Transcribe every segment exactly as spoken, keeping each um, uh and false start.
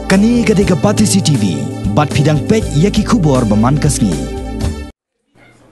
Kane ka dei ka Batesi T V, bad phi dang peit ïa ki khubor ba man ka sngi.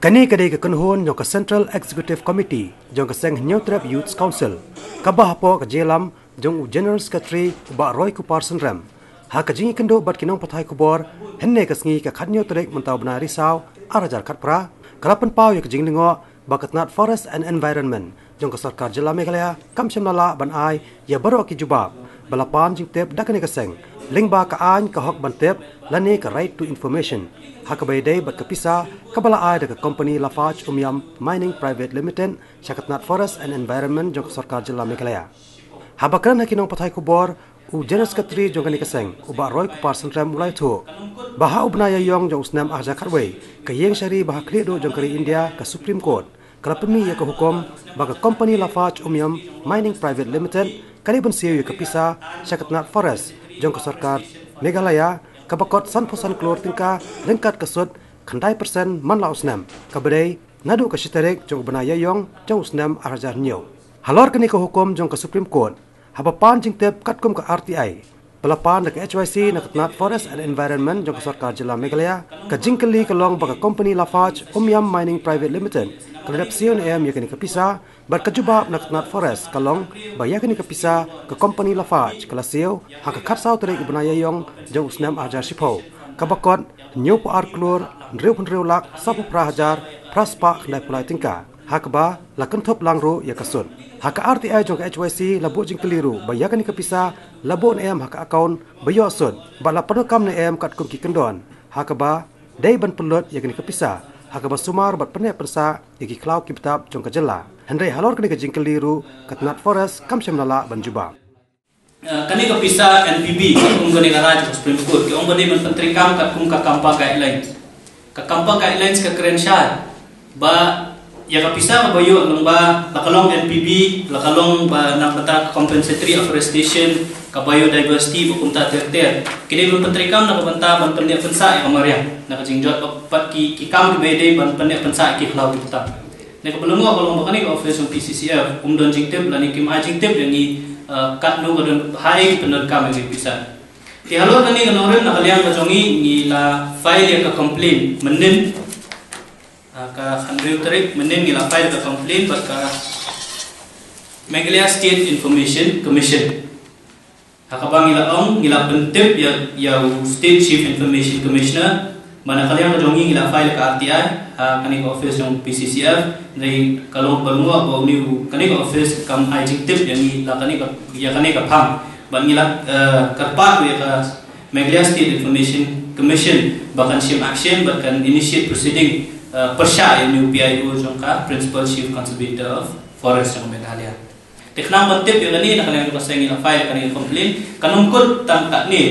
Kane ka dei ka kynhun jong ka Central Executive Committee jong ka Seng Hynñiewtrep Youth Council, kaba hapoh ka jingïalam jong u General Secretary u Bah Roy Kupar Synrem. Ha ka jingïakynduh bad ki nongpathai khubor hynne ka sngi ka khathynñiew tarik mynta u bnai Risaw ar hajar khatphra, ka la pynpaw ïa ka jinglyngngoh ba ka tnat Forest and Environment jong ka sorkar jylla Meghalaya kam shym la lah ban ai ïa baroh ki jubab ba la pan jingtip da kane ka seng lyngba ka aiñ ka hok ban tip lane ka Right to Information, ha kaba ïadei bad ka pisa kaba la ai da ka company Lafarge Omiyam Mining Private Limited sha ka tnat Forest and Environment jong ka sorkar jylla Meghalaya. Haba kren ha ki nongpathai khubor, u General Secretary jong kane ka seng u Bah Roy Kupar Synrem u la ïathuh ba ha u bnai Ïaïong jong u snem ar hajar khatwei, ka ïing shari ba ha khlieh duh jong ka ri India, ka Supreme Court, ka la pynmih ïa ka hukum ba ka company Lafarge Omiyam Mining Private Limited ka dei ban siew ïa ka pisa sha ka tnat Forest jong ka sorkar Meghalaya, kaba kot sanphew san klur tyngka ryngkat ka sut khyndai percent man la u snem, kaba dei naduh ka shi tarik jong u bnai Ïaïong jong u snem ar hajar hynñiew. Halor kane ka hukum jong ka Supreme Court, haba pan jingtip katkum ka R T I ba la pan da ka H Y C na ka tnat Forest and Environment jong ka sorkar jylla Meghalaya, ka jingkylli ka long ba ka company Lafarge Omiyam Mining Private Limited ka la dep siew ne em ïa kane ka pisa, bad ka jubab na ka tnat Forest ka long ba ïa kane ka pisa ka company Lafarge ka la siew ha ka khatsaw tarik u bnai Ïaïong jong u snem ar hajar shiphew, kaba kot hynñiewphew ar klur hynriewphew hynriew lak sawphew phra hajar phra spah khyndaiphew lai tyngka, ha kaba la kynthup lang ruh ïa ka sut. Ha ka R T I jong ka H Y C la buh jingkylli ruh ba ïa kane ka pisa la buh ne em ha ka account ba ïoh sut, bad la pyndonkam ne em katkum ki kyndon, ha kaba dei ban pynlut ïa kane ka pisa ha kaba sumar bad pynneh pynsah ïa ki khlaw ki btap jong ka jylla. Hynrei halor kane ka jingkylli ruh ka tnat Forest kam shym la lah ban jubab. Eh, kane ka pisa N P B, katkum kane ka rai jong ka Supreme Court, ki ong ba dei ban pyntreikam katkum ka CAMPA guidelines. Ka CAMPA guidelines ka kren shai ba ïa ka pisa kaba ïoh lyngba, la ka long N P B, la ka long ba na ka bynta ka compensatory afforestation, ka biodiversity, ba kumta ter ter, ki dei ban pyntreikam na ka bynta ban pynneh pynsah ïa ka mariang na ka jingjot bad ki, ki kam kiba dei ban pynneh pynsah ïa ki khlaw ki btap. Na kaba lyngngoh ka long ba kane ka office jong P C C F ym don jingtip lane kim ai jingtip ïa ngi, eh, katno ka don, haei ki pyndonkam ïa ki pisa. Te halor kane ka nongrim, na ka liang ka jong ngi ngi la file ïa ka complaint mynnin, eh, ka hynriew tarik mynnin ngi la file ïa ka complaint bad ka Meghalaya State Information Commission. Ha kaba ngi la ong, ngi la pyntip ïa, ïa u State Chief Information Commissioner, ba na ka liang ka jong ngi ngi la file ka R T I ha kane ka office jong P C C F, hynrei ka long ba lyngngoh ba une u, kane ka office kam ai jingtip ïa ngi la kane ka, ïa kane ka phang. Bad ngi la, eh, kyrpad ïa ka Meghalaya State Information Commission ba kan shim action bad kan initiate proceeding, eh, pyrshah ïa une u P I O jong ka Principal Chief Conservator of Forest jong Meghalaya. Te khnang ban tip ïa kane, na ka liang jong ka seng ngi la file kane ka complaint. Kan ym kut tang katne,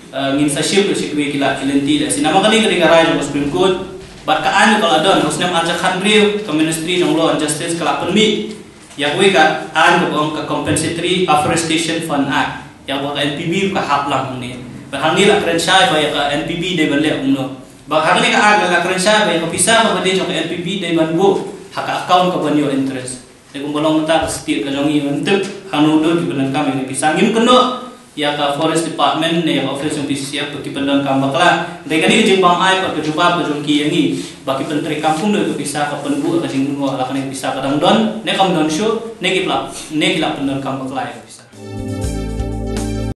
eh, ngin sa shim ruh sha kiwei ki lad ki lynti lehse. Namar kane ka dei ka rai jong ka Supreme Court bad ka aiñ ka la don, ha u snem ar hajar khathynriew ka Ministry jong Law and Justice ka la pynmih ïa kawei ka aiñ kaba ong ka Compensatory Afforestation Fund Act, ïa kaba ka N P B ruh ka hap lang hangne. Bad hangne la kren shai ba ïa ka N P B dei ban leh kumno. Bad ha kane ka aiñ la kren shai ba ïa ka pisa kaba dei jong ka N P B dei ban buh ha ka account kaban ïoh interest. Te kumba long mynta ka state ka jong ngi, ngim tip hangno don ki pyndonkam ïa ka pisa. Ngim kynnoh ïa ka Forest Department ne ïa ka office jong P C C F ba ki pyndonkam bakla. Te kane ka jingbym ai pat ka jubab ka jong ki ïa ngi ba ki pyntreikam kumno ïa ka pisa, ka pynbuh ka jinglyngngoh la kane ka pisa ka dang don ne kam don shuh, ne ki la, ne ki la pyndonkam bakla ïa ka pisa.